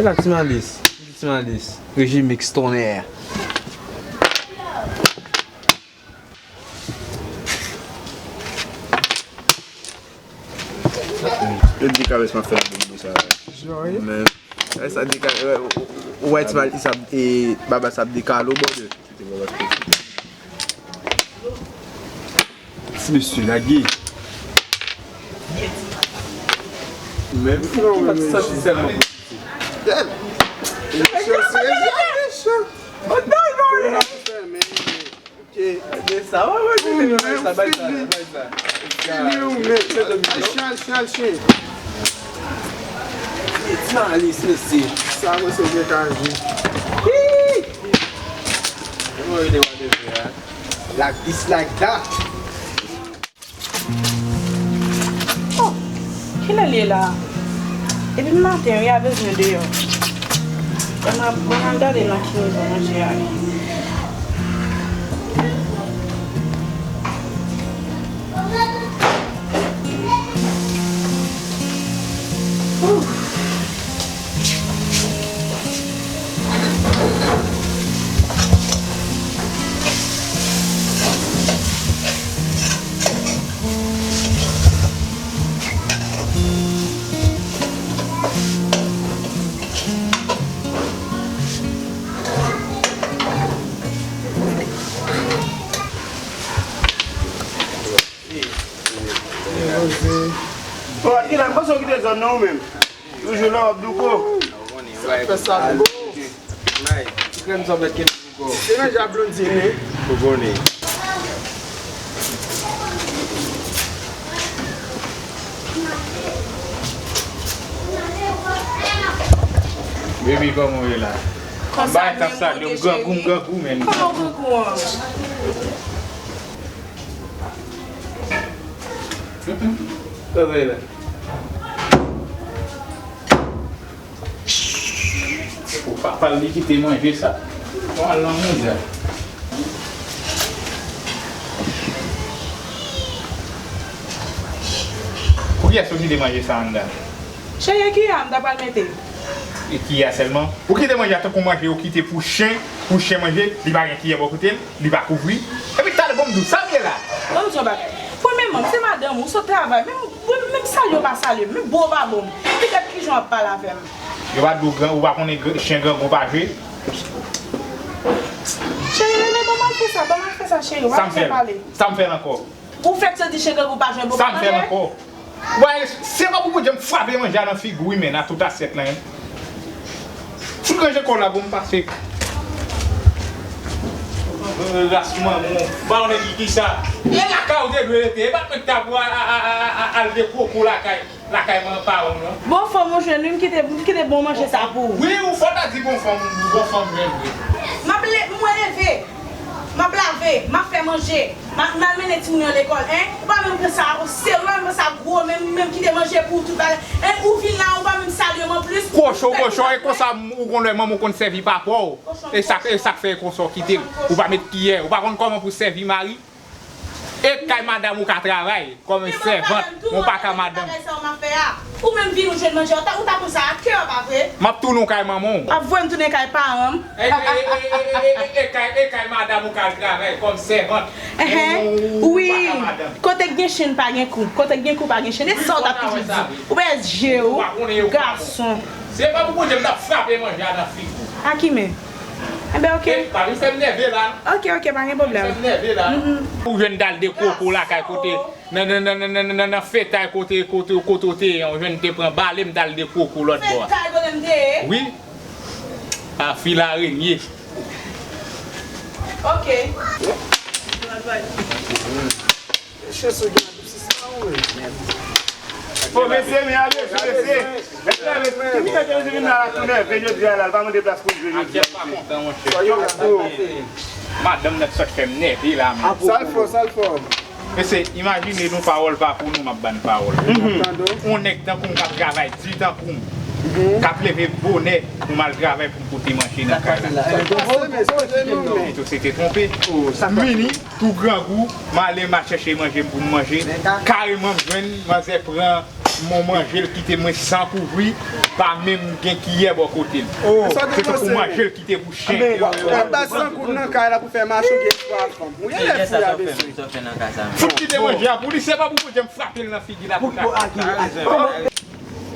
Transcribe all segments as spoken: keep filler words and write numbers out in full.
La Ti Malis, Ti Malis, Régimix tonnè. Yo di kabes m ap fè nan domino sa. Men, sa di ka, ou wè Ti Malis ap, e, Babas ap dekale w, bòdè. Ti mesye lage. Menm non, menm santi sèlman. Mesye, se mesye. Bon, non, non, non. Ok. De sa, wè, wè, wè, wè, sa, bay sa, bay sa. Fini ou menm. Al chen, al chen, al chen. Ti Malis, mesye. Sa, mwen se byen kazi. Hii! Mwen rele whatever, a. Like this, like that. Oh, kilè l ye la? Depi maten, wi, a bezwen deyò. Ban m, ban m al gade nan ki nivo manje a ye. Ouf. Bon, Adriana, m panse w kite zòn nan ou menm. Toujou la, w ap douko. Sa fè sa gwo. Ti krèm sa mèt kenbe douko. Se nan ja Blondine. Ou konnen. Baby, kòman w ye la? Konsa menm, m grangou, m grangou, men. Kòman w grangou an? Kòman w ye la? Ou papa l li kite manje sa. Bon, al nan manje. Pou kiyès ou kite manje sa anndan? Cheri, e kiyè a m ta pral mete. E kiyè a sèlman? Ou kite manje a tankou manje ou kite pou chen, pou chen manje, li pa gen kiyè bò kote l. Li pa kouvri. Epi talè, bon, m di w, sa m ye la? Ban m di w yon bagay. Premyèman, m se madanm ou, sot travay. Menm, menm salye w pa salye m. Menm bo w pa bo m. Epi gad kijan w ap pale avè m. Yo pa di w gran, ou pa konnen gr-, chen grangou pa jwe? Cheri, men ban m al fè sa, ban m al fè sa, cheri. W ap byen pale. Sa m fè l ankò? Ou fèk santi chen grangou pa jwe, bon, sa m fè l ankò? Wè, se pa pou Bondye m frape manje a nan figi w, wi, men, a tout asyèt lan, wi. Fout ranje kò w la pou m pase. Ras manman w, ba w nèg ki sa. E lakay ou te dwe rete, e pa t mwen ki ta pou a, a, a, a, a, al de koko lakay, lakay man paran w lan. Bon fanm ou jwenn, wi, m kite, m kite bon manje sa pou ou. Wi, ou fò ta di bon fanm, bon fanm jwenn, wi. M ap le-, mwen leve. M ap lave, m ap fè manje, m ap, m al mennen timoun yo lekòl, en? Ou pa menm pran sa o serye, ou pa menm pran sa gwo, menm, menm kite manje pou ou tout bagay. En, ou vin la, ou pa menm salye m anplis. Kochon, kochon, e konsa m, ou konn wè manman w konn sèvi papa w. E sa, e sa k fè e konsa w kite l. Ou pa met kiyè, ou pa konn kòman pou sèvi mari. E kay madanm ou ka travay. Kòm sèvant, yon pa ka madanm. Ou menm vin ou jwenn manje, ou ta, ou ta pran sa ak kè, pa vre? M ap tounen w kay manman w. Ap voye m tounen kay paran m. E, e, e kay, e kay madanm ou ka al travay kòm sèvant. Enhen. Wi. Kote k gen chen pa gen kou. Kote k gen kou pa gen chen. E sa w t ap toujou di. Ou pa je w, gason. Se pa pou Bondye m t ap frape manje a nan figi w. A ki men? Enben, oke. Pa vin fè m nève la. Oke, oke, pa gen pwoblèm. Fè m nève la. Ou jwenn dal de koko lakay kote, nan, nan, nan fetay kote, kote, kote w te ye, ou jwenn te pran bale m dal de koko lòt bò a. Fetay kote m te ye? Wi. A fil arenye. Oke. Chans ou gen pou sista ou menm. Bon, mesye, men ale, mesye. Mesye, men, ki minit ke mesye vin la, la tou nève jodi a la, l pa mande plas pou l jwe jodi a. Akyèl pa kontan, monchè. Yo, oh. Madanm nan sot fè m nève la, men. Sa l fè, sa l fè. Mesye, imajine nou pawòl pa pou nou, m ap ba n pawòl. On nèg tankou m k ap travay di tankou m, k ap leve bonè pou m al travay pou m pote manje nan kay la. Pito se te twonpe. M vini. Tou grangou, m ale, m al chèche manje m pou m manje. Kareman, m jwenn manzè pran Mwen manje l kite mwen san kouvri, pa menm gen kiyè bò kote l. Se tankou manje l kite pou chen. Anben, w ap bay san goud nan kay la pou fè mache ou gen espwa fanm. Ou gen lè fou a mesye. Fout kite manje a pou li, se pa pou Bondye m frape l nan figi la pou sa.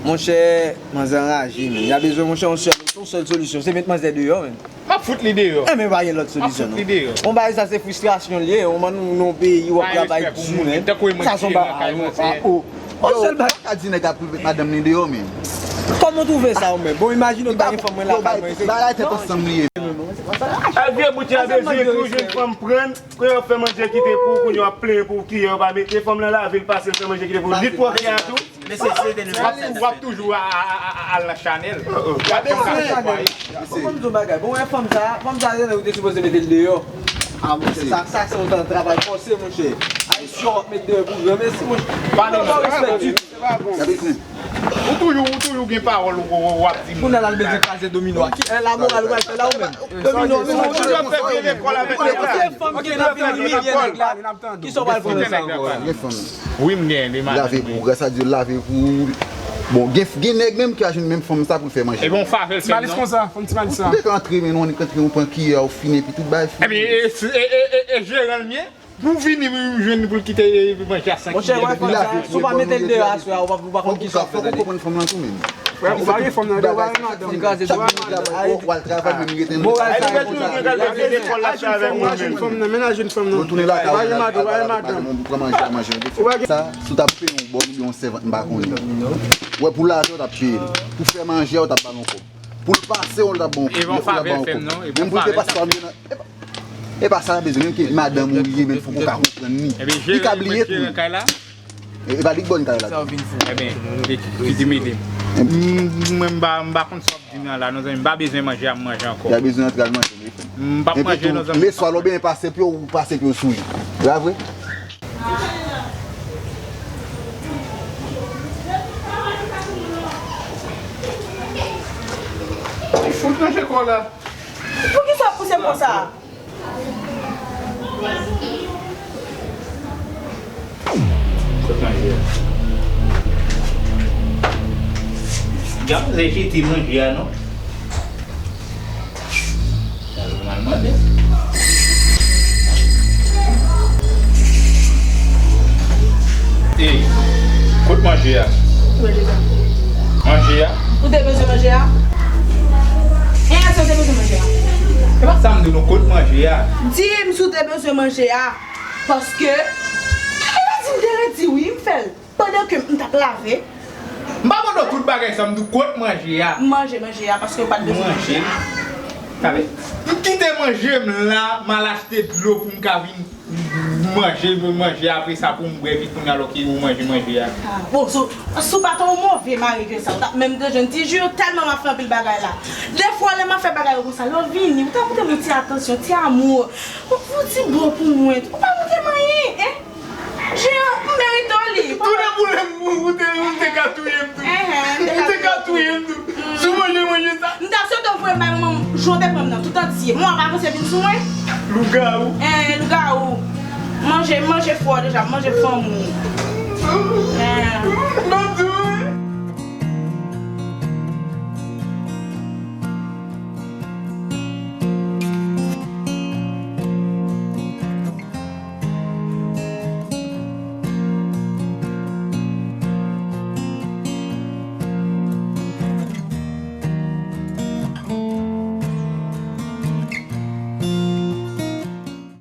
Monchè, manzè anraje, men. Y a bezwen, monchè, yon sèl, yon sèl solisyon. Se met manzè deyò, men. M ap fout li deyò. Enben, pa gen lòt solisyon, non. M ap fout li deyò. Yon bagay sa, se fristrasyon l ye. Yon moun nan yon peyi, w ap travay di, men. Sa se yon bagay, yon bagay, o. Yon sèl bagay. Ka di nèg ap met madanm li deyò, men. Kòman w twouve sa, ou menm? Bon, imajine w ta gen fanm mwen lakay mwen, se bagay tèt ansanm li ye. Al vye bout ya bezwen tou, jwenn fanm pran, kounye a w ap fè manje kite pou ou, kounye a w ap plenyen pou ou, kiyè yo pa mete, fanm nan lave l pase l fè manje kite pou ou, li pwòp li a tou. W ap, w ap toujou a, a, a, a, al nan chanèl. W ap al nan chanèl. Bon, mwen di w bagay. Bon, wè fanm sa, fanm sa, se ou te sipoze mete l deyò. A, monchè, sa, sa se yon travay fòse, monchè. Ayisyen w ap met deyò pou granmesi, monchè. Pa nan respè ditou. Ou toujou, ou toujou gen pawòl ou, ou, ou ap di moun. Kounye a l al bezwen kraze domino a. Ki, eh, lamoral ou pral fè la ou menm? Domino, domino. Ou toujou ap fè vye lekòl avèk nèg la. Fanm ki nan fanmi, vye nèg la. Kisa w pral pran nan sa ankò la? Gen fanm. Wi, m gen de madanm. Lave pou ou, gras a Dye, lave pou ou. Bon, gen, gen nèg menm ki a jwenn menm fanm sa pou l fè manje. Ebyen, yon favè l fè m non. Ti Malis konsa, fanm Ti Malis sa. Ou te ka antre, men nou annik antre, ou pran kiyè, ou fini, epi tout bagay fini. Ebyen, e, e, e, e, e jeran l m ye? Pou vini, pou jwenn pou l kite manje a san kiyè. Monchè, wè fanm sa, si w pa mete l deyò aswè a, ou pa, ou pa konn kisa w ap fè tande. Ou konprann fanm nan tou menm. Frè, ou pa gen fanm nan, ou pa gen madanm. Li kraze tout moun. Ou al travay, menm li rete nan. Moral sa, e nou mèt nou gen kalite lekòl la fè avèk mwen menm. Mennaj jwenn fanm nan, mennaj jwenn fanm nan. Ou tounen lakay ou, ou pa gen madanm, ou pran manje a, manje an. Ou pa gen sa, si w t ap peye yon bòn oubyen yon sèvant, m pa konnen. Wè, pou lave, w t ap peye l. Pou fè manje a, w t ap ba l yon kòb. Pou l pase, w t ap ba l yon kòb. Menm pou l te pase pa m nan. E pa sa l bezwen, menm ke madanm ou li ye, menm fòk ou ka konprann li. Li ka bliye tou. E, e pa li k bòn kay la. Sa w vin fou. Ebyen, pitit mete. M, mwen, m pa, m pa konn sa w ap di m nan la, non, zanmi, m pa bezwen manje a, m manje ankò. Li pa bezwen antre al manje, wi. M p ap manje, non, zanmi. Epi tou, leswa lè w byen pase pye w, ou pase pye w sou li. Se pa vre? Li fout nan je kò la. Poukisa w ap pouse m konsa? Kot manje a? Gad, lè jete manje a, non? Sa nou mal mande. Ey, kot manje a? Manje a? Manje a? Ou te bezwen manje a? E, si w te bezwen manje a? E pa sa m di w non, kot manje a? Di m si w te bezwen manje a. Paske, e pa di m te redi wi, m fè l. Pandan ke m t ap lave. M pa mande w tout bagay sa, m di w kot manje a. M manje manje a, paske yo pa t bezwen manje a. Manje. Talè. M kite manje m la, m al achte dlo pou m ka vin manje, manje apre sa pou m bwè, epi kounye a lòke ou manje manje a. Ah, bon, so, si w pa t yon move mari ke sa, w t ap menm te jwenn ti jou, tèlman m ap fè anpil bagay la. Dèfwa, lè m ap fè bagay yo konsa, lè w vini, ou ta montre m yon ti atansyon, ti amou. Ou, ou ti bon pou mwen. Ou pa montre m anyen, en? Jean, m merite w li. Tounen pou lè m, ou te, ou te ka touye m tou. Enhen, ou te ka touye m tou. Si w manje manje sa. M ta swete w voye m bay manman m, jan w te pran m nan, tout antye. Mwen ap avanse vin sou mwen. Lougawou. Eh, lougawou. Manje, manje fò deja, manje fanm ou. Eh.